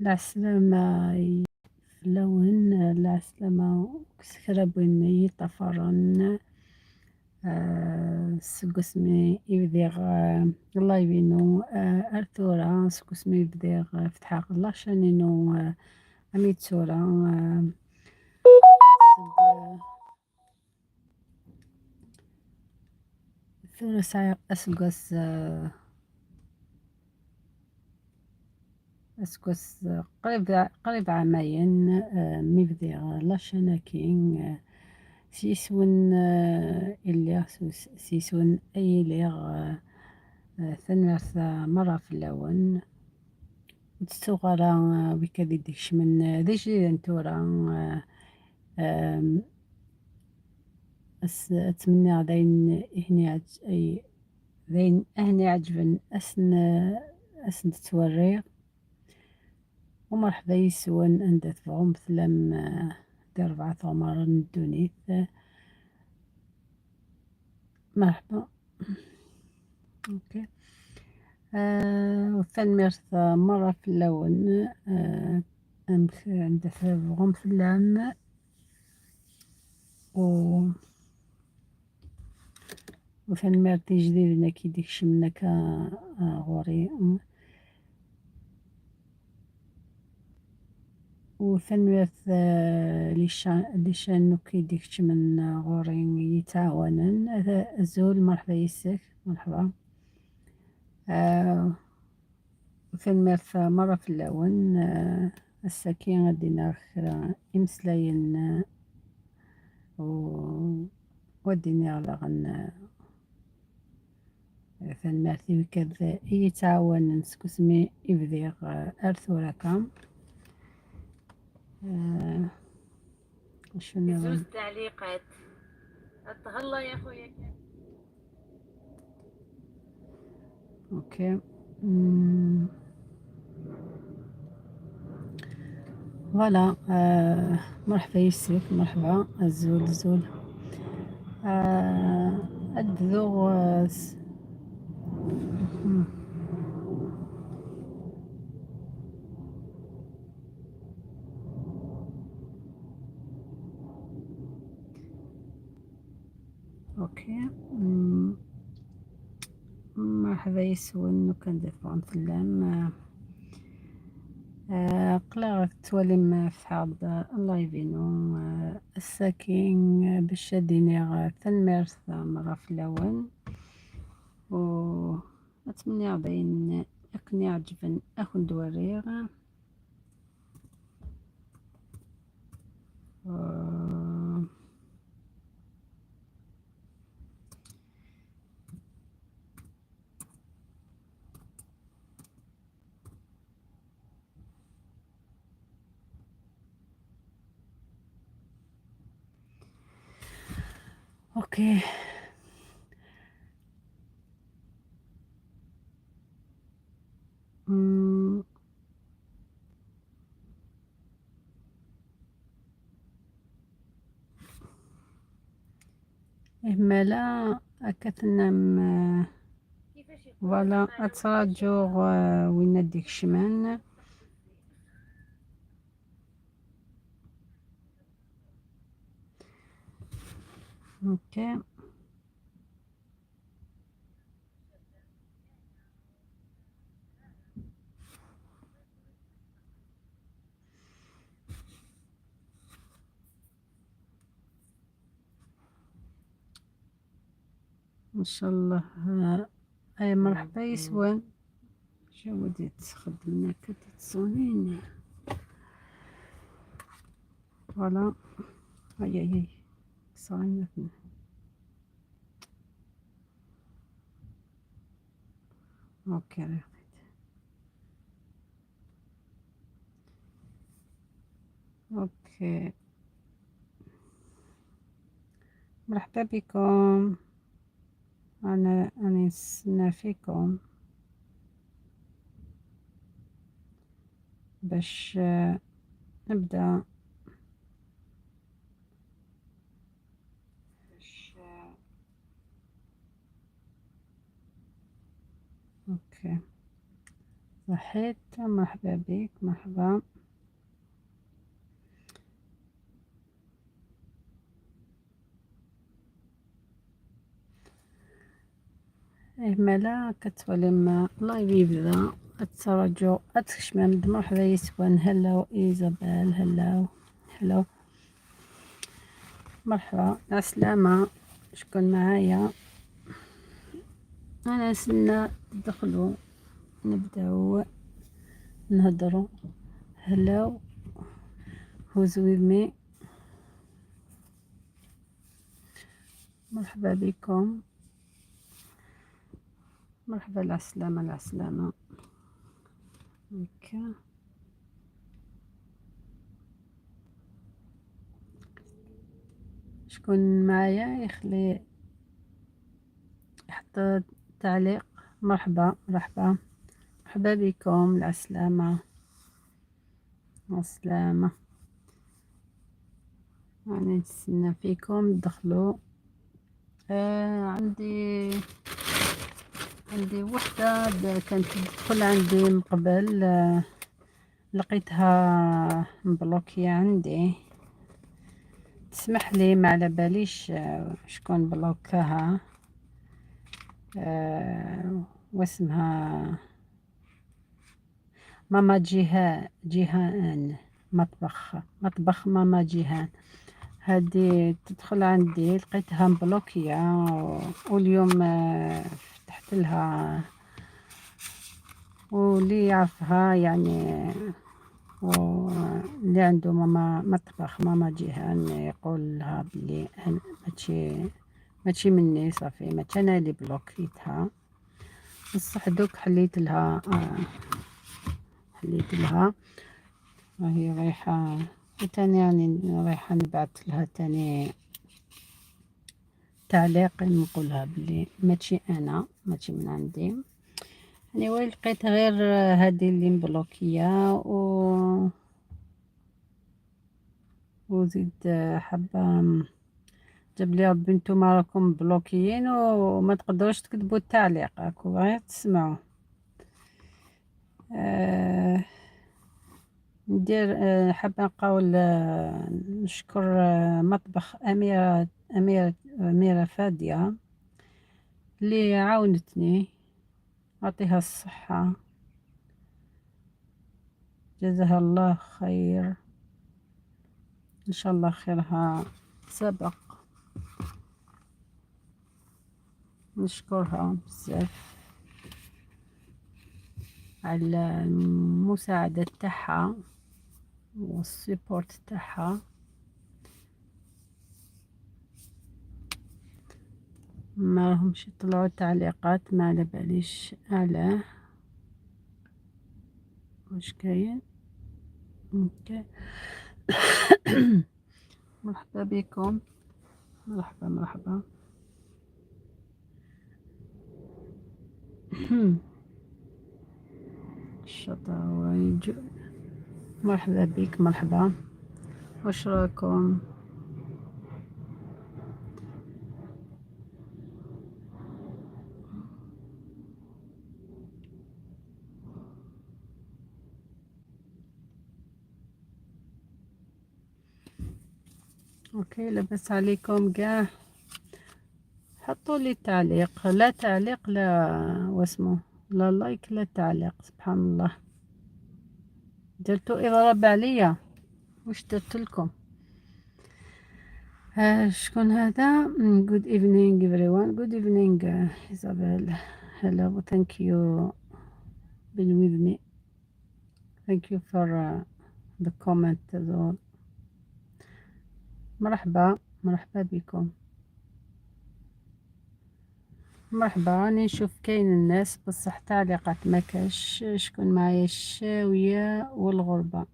العسلامة فلاون العسلامة كسكرابوين يطفرن سكسمي يبديغ اللايفينو ارثورا سكسمي يبديغ فتحاق la chaîne ينو اميتسورا ثورة ساعة اسقس اسكوس قريب عامين مبديغ la chaîne اكين سيسون اللي سيسون اي ليغ ثنمرت مرة في اللون تستغرا ويكادي ديكش من ذي جديد تورا اتمنى داين هني اي ذين اهني عجبن اسن تتوري ومرحبا يسون عند تبغوا مثلا دي ربعة عمر الدونيت مرحبا. OK وثنميرت مرة في اللون عند تبغوا مثلا و وثنميرت جديد كي ديك شمنا غوري وثنميرت les chaînes كي ديك من غوري يتعاونن الزول مرحبا يسك مرحبا. وثنميرت مرة في اللون الساكين غادي ناخر إمسلاين و وديني على غن ثنميرت وكذا يتعاون سكسمي يبديغ ارثوراكا شنو زوز تعليقات. تهلا يا خويا. OK voilà مرحبا يسك مرحبا الزول الزول الدذوغ OK مرحبا يسون وكان دفعون فلام قلا توالي فتحاد اللايفينو الساكين باش ديني ثنميرت مرة في اللون و اتمنى باين اكني عجبن اكون دوريغ OK إهمالا أكتنام voilà أتراجوغ وين ديك الشمان. OK ان شاء الله. اي مرحبا يسوان شو ودي تخدمنا كتصونين voilà اي اي اي صايمة. OK OK مرحبا بكم. انا نستنى فيكم باش نبدا. OK صحيت، مرحبا بك، مرحبا. إيه مالا كتولي ما live يبدا اتراجعوا اتكشمام. مرحبا يسوان، hello ايزابيل، hello hello، مرحبا، عسلامة. شكون معايا؟ انا نستنى تدخلوا نبداو نهضروا. hello، who's with me؟ مرحبا بكم، مرحبا، العسلامة العسلامة. okay، شكون معايا يخلي يحط تعليق. مرحبا مرحبا مرحبا بكم، العسلامة العسلامة. يعني نستنى فيكم تدخلوا. عندي وحدة كانت تدخل عندي من قبل، لقيتها مبلوكية عندي. تسمح لي، ما على باليش شكون بلوكاها. واسمها ماما جيهان، مطبخ ماما جيهان. هذه تدخل عندي لقيتها مبلوكية، واليوم فتحت لها، واللي يعرفها يعني واللي عنده ماما مطبخ ماما جيهان يقول لها بلي ماشي مني، صافي ماشي انا اللي بلوكيتها. بصح دوك حليت لها، حليت لها وهي رايحة، وتاني يعني رايحة نبعث لها تاني تعليق نقولها بلي ماشي انا، ماشي من عندي. يعني وين لقيت غير هذه اللي مبلوكية وزيد حابة جاب لي ربي نتوما راكم بلوكيين وما تقدروش تكتبوا التعليق، راكم غير تسمعوا. ندير حابة نقول، نشكر مطبخ أميرة فادية اللي عاونتني، أعطيها الصحة، جزاها الله خير، إن شاء الله خيرها سبق. نشكرها بزاف على المساعدة تاعها وال support تاعها. ما راهمش يطلعوا تعليقات، ما على باليش علاه، واش كاين. okay مرحبا بكم، مرحبا مرحبا. الشطاوي، مرحبا بك، مرحبا. واش راكم؟ okay لاباس عليكم كاع؟ حطوا لي تعليق، لا تعليق لا واسمو، لا like لا تعليق. سبحان الله، درتو اضراب عليا، واش درت لكم؟ شكون هذا؟ good evening everyone، good evening Isabel، hello، thank you been with me، thank you for the comment as well. مرحبا مرحبا بكم، مرحبا. راني نشوف كاين الناس بصح تعليقات ما كاش. شكون معايا؟ الشاوية والغربة،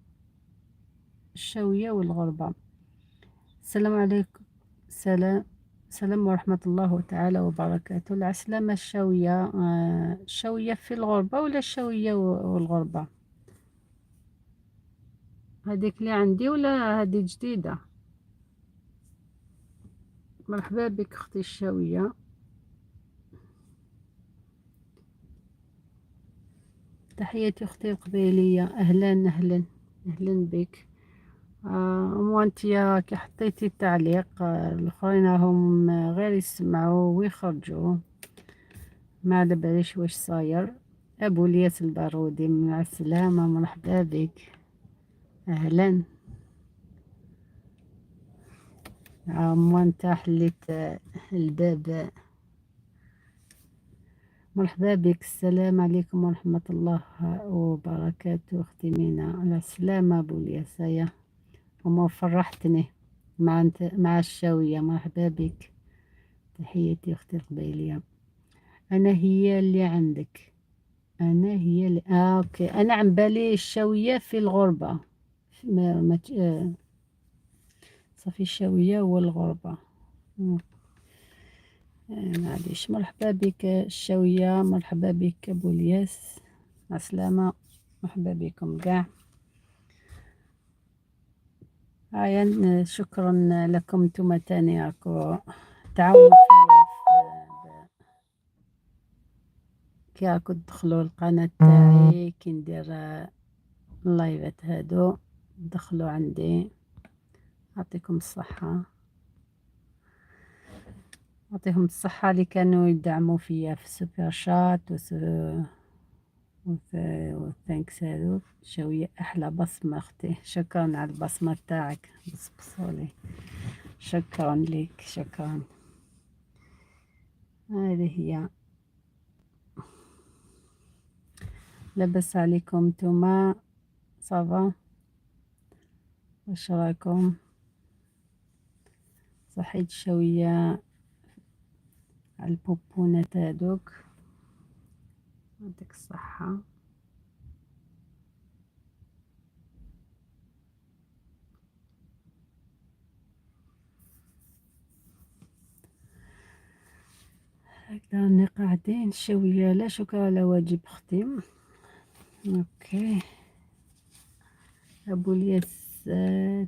الشاوية والغربة. السلام عليكم، سلام سلام ورحمة الله تعالى وبركاته. العسلامة الشاوية، الشاوية في الغربة ولا الشاوية والغربة؟ هذيك اللي عندي ولا هذه جديدة؟ مرحبا بك اختي الشاوية. تحياتي اختي القبيلية، اهلا اهلا اهلا بك. وانتيا كي حطيتي التعليق، الاخرين راهم غير يسمعوا ويخرجوا، ما على باليش واش صاير. ابو الياس البارودي، مع السلامة، مرحبا بك، اهلا. وانت حليت الباب، مرحبا بك. السلام عليكم ورحمة الله وبركاته اختي مينا، على السلامة ابو الياس. يا وما فرحتني مع انت مع الشاوية، مرحبا بك. تحياتي اختي القبيلية. انا هي اللي عندك، انا هي اللي OK. انا عن بالي الشاوية في الغربة، ما ما ت... صافي الشاوية والغربة. معليش. مرحبا بك الشاوية، مرحبا بك ابو الياس، مع السلامة، مرحبا بكم كاع. هيا شكرا لكم نتوما تاني، راكو تعاونوا فيا كي راكو تدخلوا القناة تاعي، كي ندير اللايفات هادو دخلوا عندي. يعطيكم الصحة، يعطيهم الصحة اللي كانوا يدعموا فيا في ال super chat و thanks هادو. شوية أحلى بصمة أختي، شكرا على البصمة تاعك، بصبصولي، شكرا لك، شكرا. هذه هي. لاباس عليكم نتوما؟ ça va؟ واش رايكم؟ صحيت شوية على البوبونات هادوك، يعطيك الصحة. هكذا راني قاعدين شوية. لا شكرا على واجب اختي. OK ابو الياس،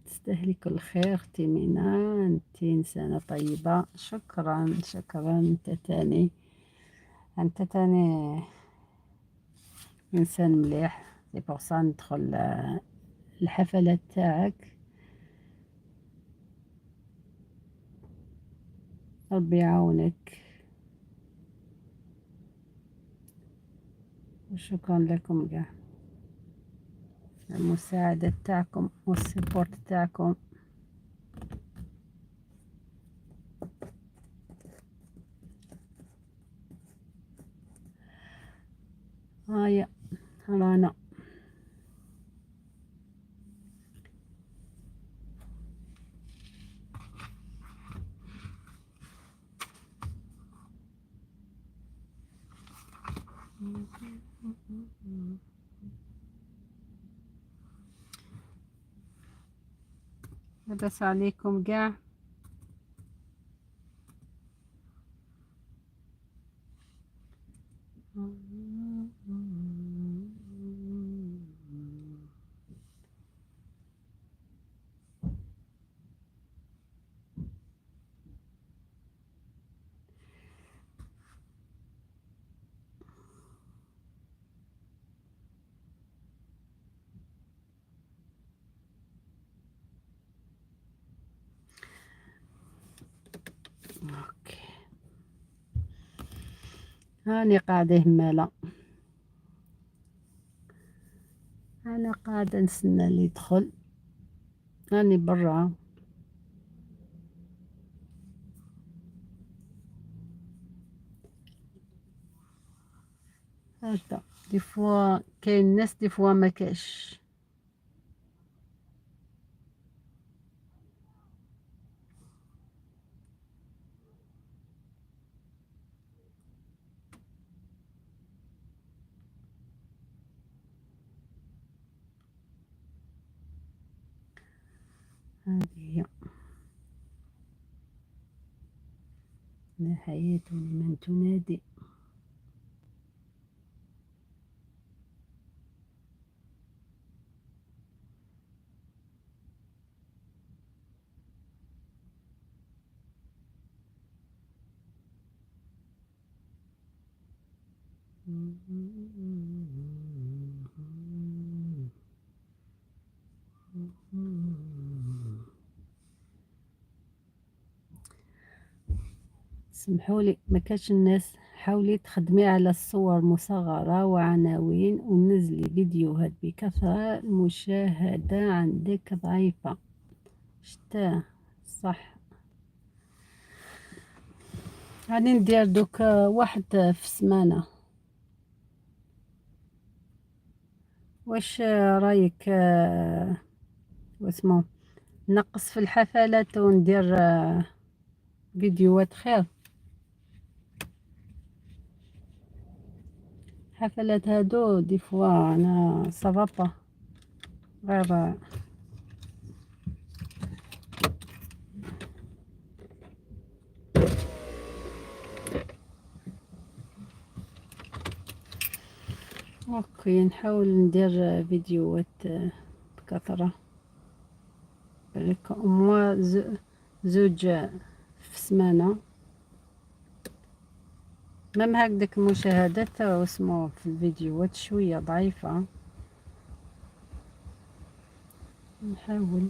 تستاهلي كل خير اختي مينا، انت انسانة طيبة. شكرا شكرا. انت تاني، انت تاني انسان مليح. c'est pour ça ندخل الحفلات تاعك. ربي يعاونك، وشكرا لكم كاع المساعدة تاعكم وال support تاعكم. هيا رانا لاباس عليكم كاع. OK هاني قاعدة همالة، انا قاعدة نستنى اللي يدخل، راني برا. هكذا des fois كاين ناس، des fois ما كاش. هذه هي لا حياة لمن تنادي. سمحولي ما كاش الناس. حاولي تخدمي على الصور مصغرة وعناوين ونزلي فيديوهات بكثرة، المشاهدة عندك ضعيفة. شتا صح. غادي ندير دوك واحد في السمانة. واش رايك واسمو نقص في الحفلات وندير فيديوهات خير؟ حفلات هادو des fois انا ça va pas غير OK. نحاول ندير فيديوهات بكثرة، بالك au moins زوج في السمانة. même هكداك المشاهدات واسمو في الفيديوهات شوية ضعيفة. نحاول.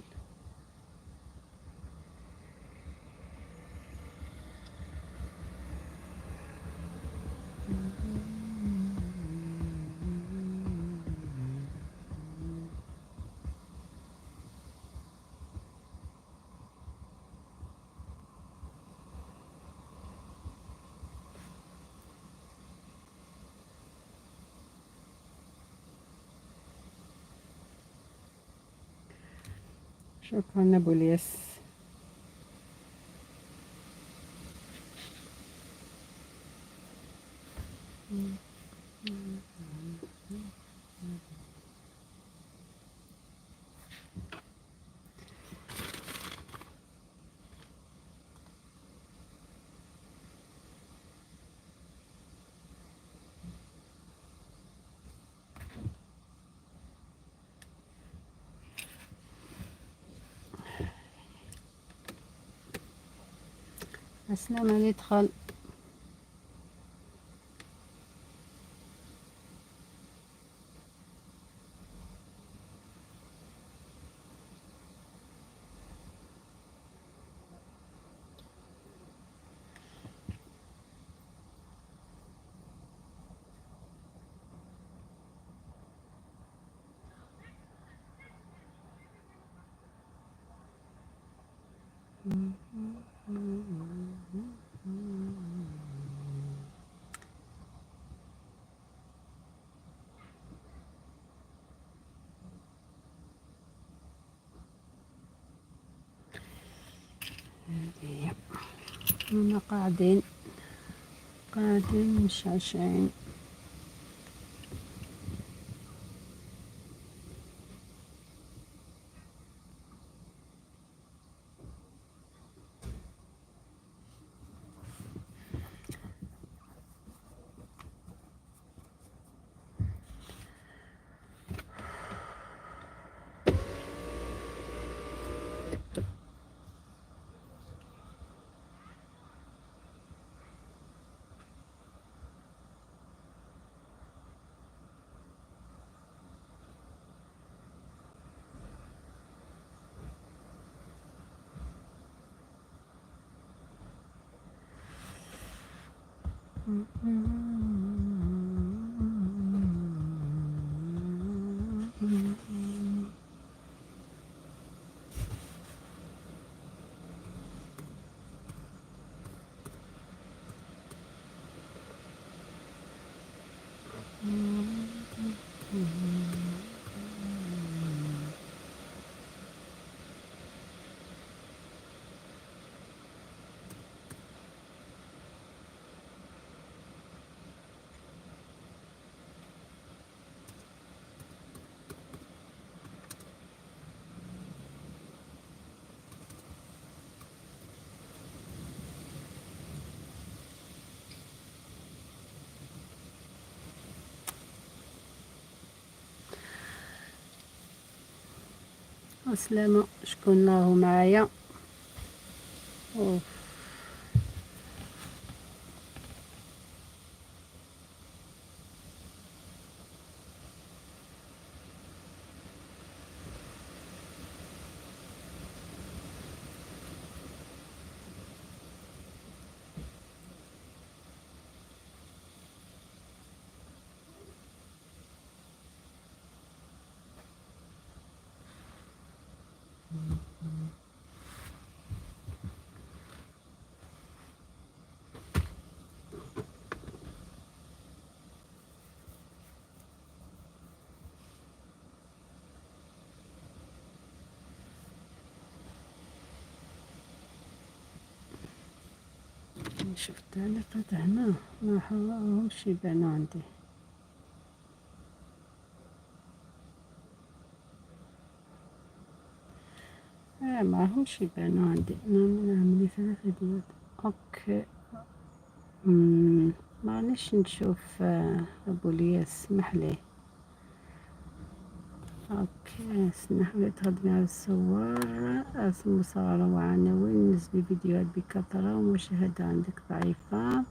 شكرا ابو الياس. السلام عليكم. دخل هنا قاعدين قاعدين مشعشعين. السلامة. شكون راهو معايا؟ أوف. نشوف التعليقات هنا، ما همش يبانو عندي. ما همش يبانو عندي. نعمل 3 فيديوهات. okay، مانيش نشوف. ابو الياس اسمح لي. okay، اسمح لي. تخدمي على الصور المصغرة وعناوين، نزلي فيديوهات بكثرة ومشاهدة عندك ضعيفة.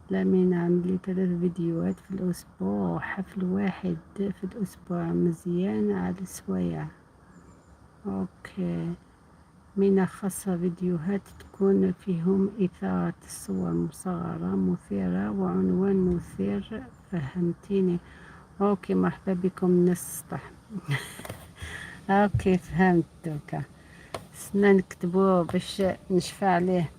لمين عملي 3 فيديوهات في الأسبوع، حفل واحد في الأسبوع مزيان على السوايع. okay مينا، خاصة فيديوهات تكون فيهم إثارة، الصور مصغرة مثيرة وعنوان مثير، فهمتيني؟ okay، مرحبا بكم الناس السطح. okay فهمت. دوكا سنا نكتبو باش نشفى عليه.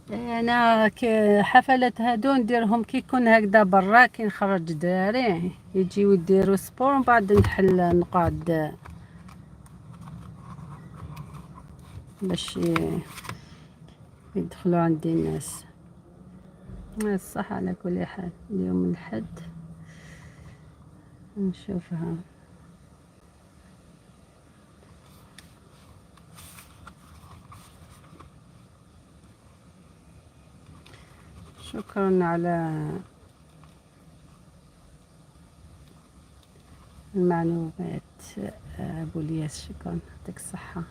انا كي حفلات هادو نديرهم كي يكون هكذا برا، كي نخرج الدراري يجيو يديروا sport، ومن بعد نحل نقعد باش يدخلوا عندي الناس. الصح على كل حال اليوم الحد نشوفها. شكرا على المعلومات ابو الياس، شكرا، يعطيك الصحة.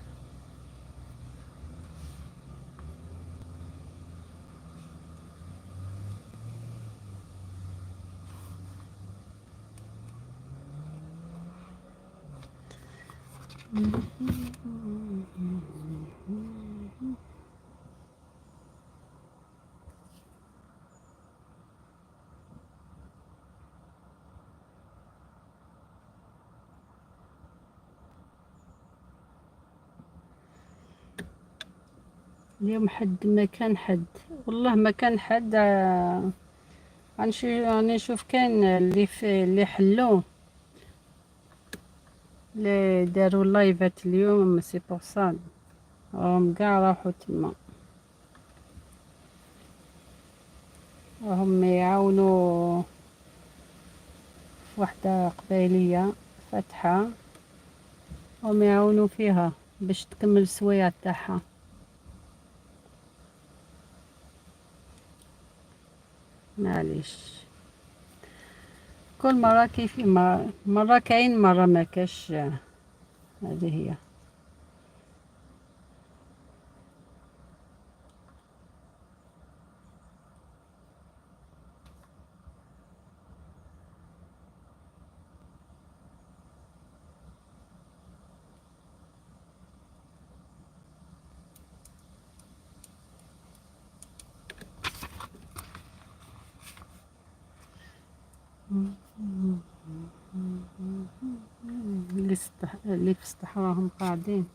اليوم حد ما كان حد، والله ما كان حد. راني نشوف كان اللي في اللي حلو اللي داروا اللايفات اليوم، c'est pour ça راهم كاع راحوا تما، راهم يعاونوا وحدة قبايلية فاتحة، هم يعاونوا فيها باش تكمل السوايع تاعها. معليش، كل مرة كيف، مرة كاين مرة ما كاش، هذه هي. اللي في السطح راهم قاعدين.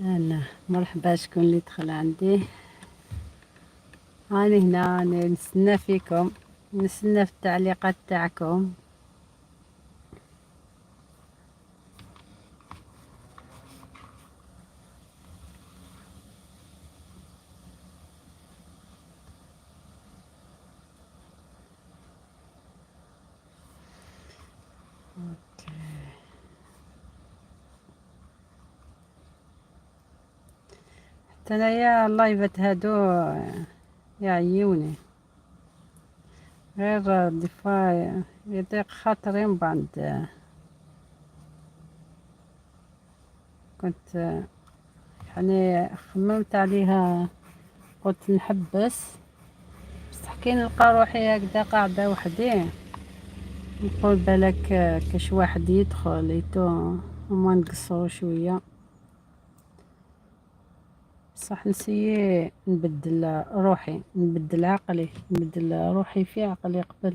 انا مرحبا، شكون اللي دخل عندي؟ هاني هنا، أنا نستنى فيكم، نستنى في التعليقات تاعكم. OK، حتى انايا اللايفات هادو يعيوني، غير des fois يضيق خاطري، من بعد كنت يعني خممت عليها، قلت نحبس، بصح كي نلقى روحي هكذا قاعدة وحدي نقول بالك كاش واحد يدخل et tout وما نقصرو شوية. بصح نسيي نبدل روحي، نبدل عقلي، نبدل روحي في عقلي قبل.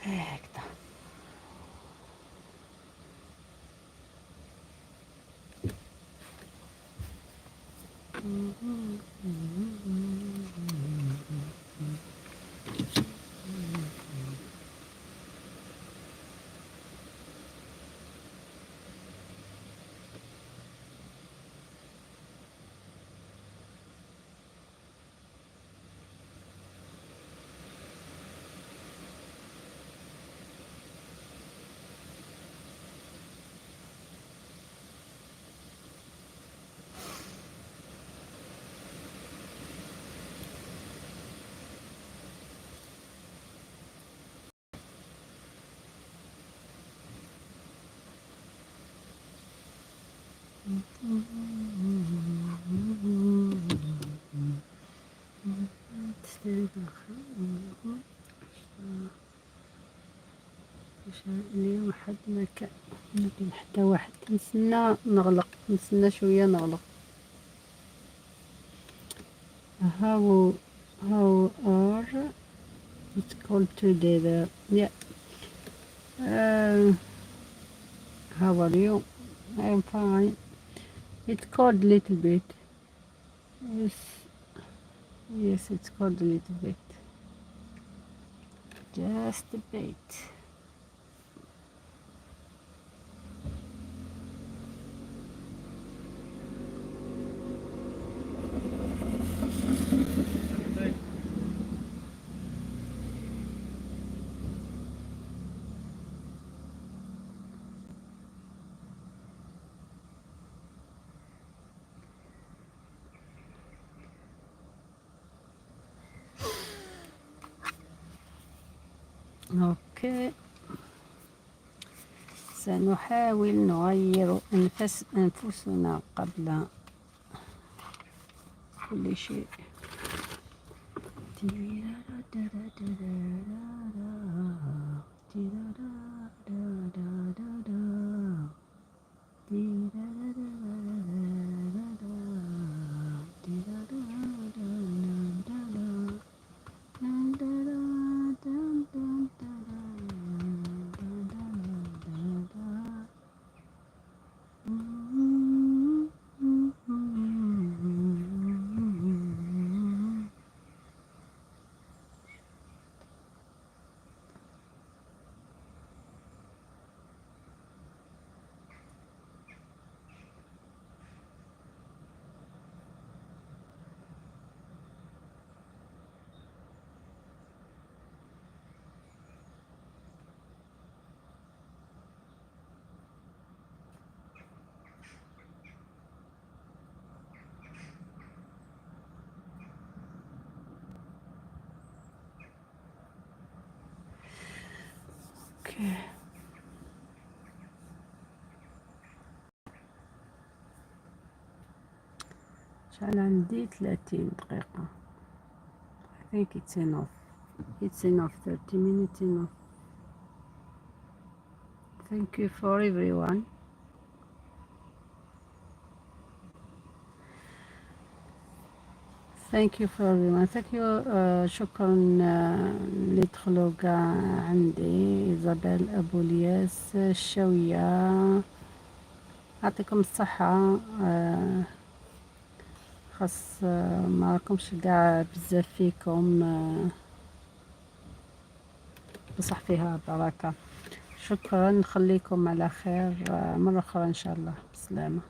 هكذا. اليوم حد ما كان، ما كان حتى واحد. نستنى نغلق، نستنى شوية نغلق. How are it's called today there? Yeah. How are you? I'm fine. It's cold a little bit. Yes, it's cold a little bit. Just a bit. Okay، سنحاول نغير أنفسنا قبل كل شيء. Okay. شحال عندي؟ 30 دقيقة. I think it's enough, it's enough. 30 minutes enough. Thank you for everyone. Thank you for everyone. Thank you. شكرا اللي دخلوا كاع عندي، إيزابيل، أبو الياس، الشاوية، يعطيكم الصحة. خاص ما راكمش كاع بزاف فيكم، بصح فيها بركة. شكرا، نخليكم على خير مرة أخرى إن شاء الله. بسلامة.